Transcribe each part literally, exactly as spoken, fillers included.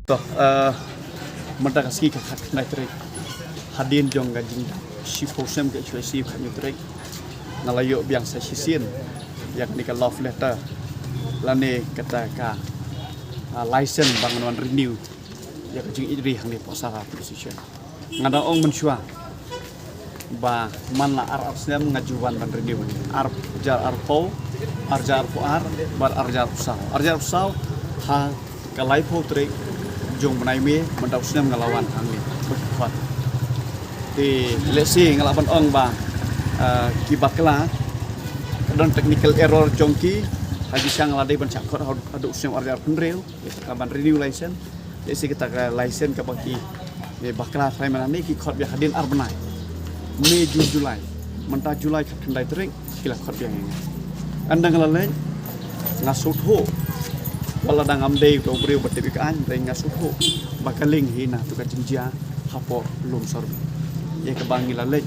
To, eh, mynta ka sngi ka khatkhyndai tarik. Hadien jong ka jingdap shiphew snem ka H Y C khathynñiew tarik, nga la ïoh biang sa shisien ïa kane ka love letter lane kata ka, ah, license ba ngan wan renew ïa ka jingïeit ri hangne hapoh Sohra Police Station. Nga dang ong mynshuwa ba man la ar ar snem nga ju wan ban renew. Ar hajar arphew, ar hajar arphew ar, bad ar hajar arphew saw. Ar hajar arphew saw ha ka laiphew tarik jong u bnai May, mynta u snem nga la wan hangne ba ki khot. Te lehse nga lah ban ong ba, ah, ki bakla, ka don technical error jong ki, ha ki shang la dei ban shah khot haduh u snem ar hajar arphew hynriew. Ka ban renew license. Lehse kata ka license kaba ki, eh, bakla trai mynta ne ki khot biang hadien ar bnai. May, June, July. Mynta July khatkhyndai tarik ki la khot biang ïa nga. Ynda nga la leit, nga sngewthuh. Wat la dang ngam dei uta u briew ba tip ïa ka aiñ, hynrei nga sngewthuh ba ka lieng hi na tu ka jingjia hapoh Lumshorbi. Ïa kaba ngi la leit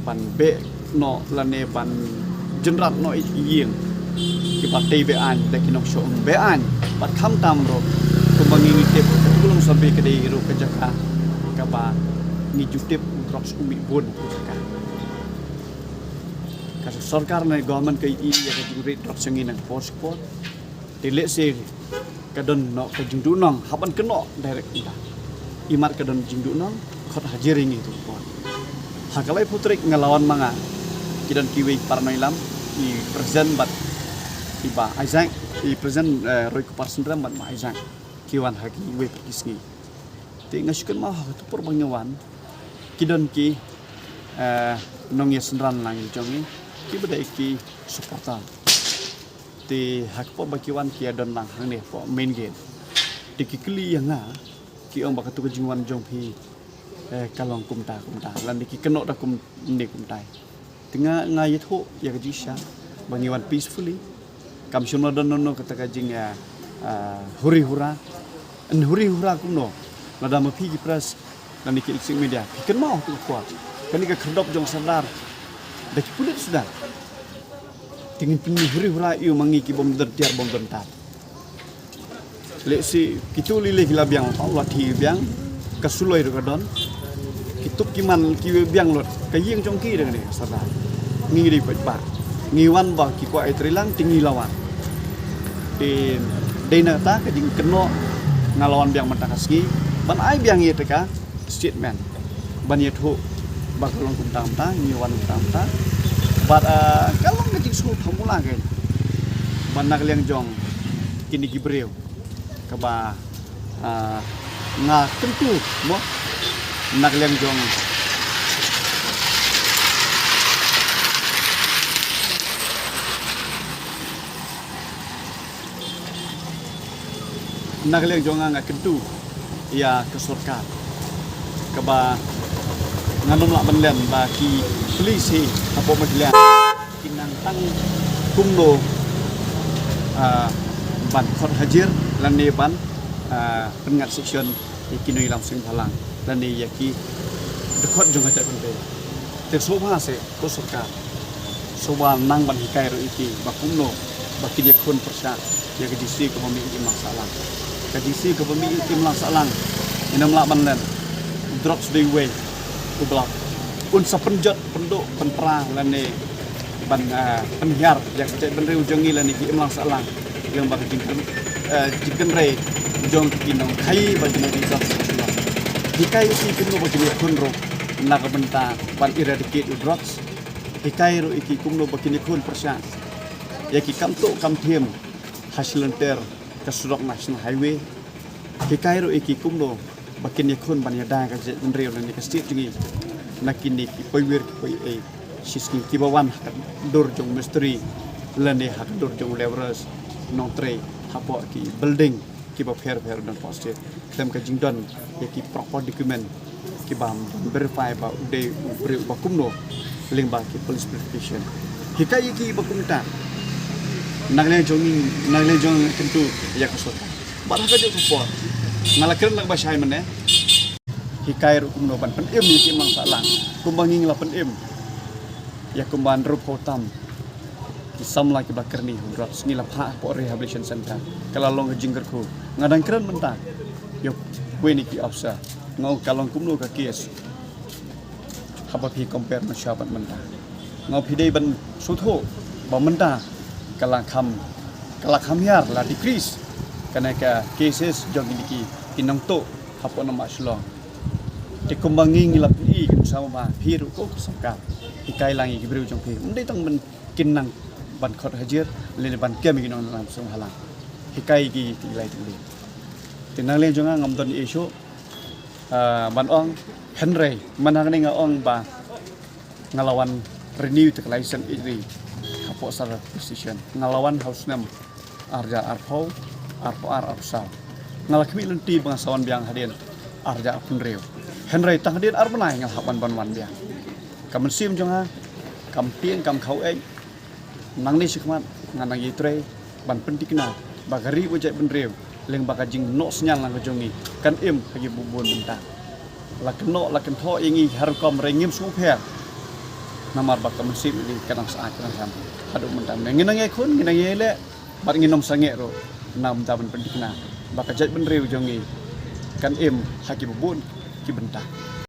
ban beh noh lane ban jynrat noh ïa ki ïing kiba tei be-aiñ da ki nongshong be-aiñ. Bad khamtam ruh, kumba ngi ngi tip, ka Lumshorbi ka dei ruh ka jaka kaba ngi ju tip u drugs u mih bun ha ka jaka. Ka sorkar ne government ka ïohi ïa ka jingrit drugs jong ngi na ka por sha ka por. Te lehse ka don noh ka jingduhnong hap ban kynnoh direct kumta. Imat ka don jingduhnong, khot hajar ïa ngi tu ka por. Ha ka laiphew tarik nga la wan ma nga, ki don kiwei para nongïalam, i President bad i Bah Isaac, i President, eh, Roy Kupar Syndram bad Bah Isaac, ki wan ha kiwei pat ki sngi. Te nga shu kynmaw ha katu ka por ba nga wan, ki don ki, eh, nongïasyndran lang jong ngi, kiba dei ki supporter. Te ha ka por ba ki wan ki ïa don lang hangne hapoh main gate. Te ki kylli ïa nga, ki ong ba katu ka jingwan jong phi, eh, ka long kumta kumta. Lane ki kynnoh da kumne kumtai. Te nga, nga ïathuh ïa ka jingshisha ba ngi wan peacefully. Kam shym la don noh kata ka jing, eh, eh, huri hura. Yn huri hura kumno? Lada ma phi ki press lane ki electronic media, phi kynmaw tu ka por, kane ka khyrdop jong Sordar da ki pulit suda. Te ngin pynhuri hura ïa u ma ngi ki bym don tiar bym don tar. Lehse kitu lei lei ki la biang, la thi biang, ka suloi ruh ka don. Ki tup ki man ki biang lut, ka ïing jong ki dang ne Sordar. Ngi dei paidbah. Ngi wan ba ki kwah ai trei lang te ngi la wan. Te dei na kata ka jingkynnoh nga la wan biang mynta ka sngi ban ai biang ïa kata ka statement ban ïathuh ba ka long kumta kumta, ngi wan kumta kumta. Bad, ah, ka long ka jingsngew thamula kein ba na ka liang jong kine ki briew kaba, ah, nga kyntu mo na ka liang jong na ka liang jong nga, nga kyntu ïa ka sorkar kaba ngan ym lah ban len ba ki police hi hapoh Maitlangi ki nang tang kumno, ah, ban khot hajar lane ban, ah, pynngat section ïa ki nongïalam seng bhalang lane ïa ki dkhot jong ka jaitbynriew. Te sngewbha seh ko sorkar, sngewbha nang ban hikai ruh ïa ki ba kumno ba kin ïakhun pyrshah ïa ka jingsiew kaba mih imlang sahlang. Ka jingsiew kaba mih imlang sahlang, ngin ym lah ban len. Drugs dei uwei u ba la un sa pynjot, pynduh, pynpra lane ban, ah, pynhiar ïa ka jaitbynriew jong ngi lane ki imlang sahlang. Ïa ba ka jingkyn, ah, jingkynrei jong ki nongkhaïi bad ki nongdie drugs. Hikai ïa ki kumno ba kin ïakhun ruh na ka bynta ban eradicate u drugs. Hikai ruh ïa ki kumno ba kin ïakhun pyrshah ïa ki kam tuh kam thiem ha shilynter ka surok National Highway. Hikai ruh ïa ki kumno ba kin ïakhun ban ïada ka jaitbynriew lane ka state jong ngi na kine ki poiwir ki poiei shisngi kiba wan ha ka dur jong mistri lane ha ka dur jong labourers, nongtrei hapoh ki building kiba pher pher don hapoh state. Khlem ka jingdon ïa ki proper document kiba verify ba u dei u briew uba kumno lyngba ki police verification. Hikai ïa ki ba kumta. Na ka liang jong ngi, na ka liang jong ngi kyntu ïa ka sorkar. Bad ha kajuh ka por nga la kren na kaba shai mynne. Hikai ruh kumno ban pynim ïa ki imlang sahlang kumba ngi la pynim ïa kumba hynriewphew tam ki samla kiba kyrni ha drugs, ngi la phah hapoh rehabilitation center. Ka la long ka jingkyrkhu. Nga dang kren mynta. ïa kawei na ki officer. Nga ong ka long kumno ka case haba phi compare mynshuwa bad mynta. Nga ong phi dei ban sngewthuh ba mynta ka la kham, ka la kham hiar, la decrease kane ka cases jong kine ki, ki nongtuh hapoh nongmah Shillong. Te kumba ngi ngi la pyni, kin sa ma phi ruh ko ka sorkar, hikai lang ïa ki briew jong phi, ym dei tang ban kin nang ban khot hajir, lane ban kem ïa ki nongdon sngewbha lang. Hikai ki, ki lai tylli. Te na liang jong nga ngam don issue, ah, ban ong, hynrei man hangne nga ong ba nga la wan renew te ka license ïa ri hapoh Sadar Police Station. Nga la wan ha u snem ar hajar arphew, arphew ar, arphew saw. Nga la khmih lynti ba nga sa wan biang hadien ar hajar arphew hynriew. Hynrei tang hadien ar bnai nga la hap ban wan biang. Ka mynsiem jong nga kam tieng, kam khaw eng. Nangne shakhmat nga nang ïatrei ban pynthikna ba ka ri ba jaitbynriew, lyngba ka jingnoh synñiang lang ka jong ngi, kan im ha ki bun bun bynta. La kynnoh la kynthoh ïa ngi ha rukom, hynrei ngim sngewpher. Namar ba ka mynsiem ïa ngi ka dang sah, ka dang sam haduh mynta. Ngi nang ïakhun, ngi nang ïaleh bad ngin ym sangeh ruh na bynta ban pynthikna ba ka jaitbynriew jong ngi kan im ha ki bun ki bynta.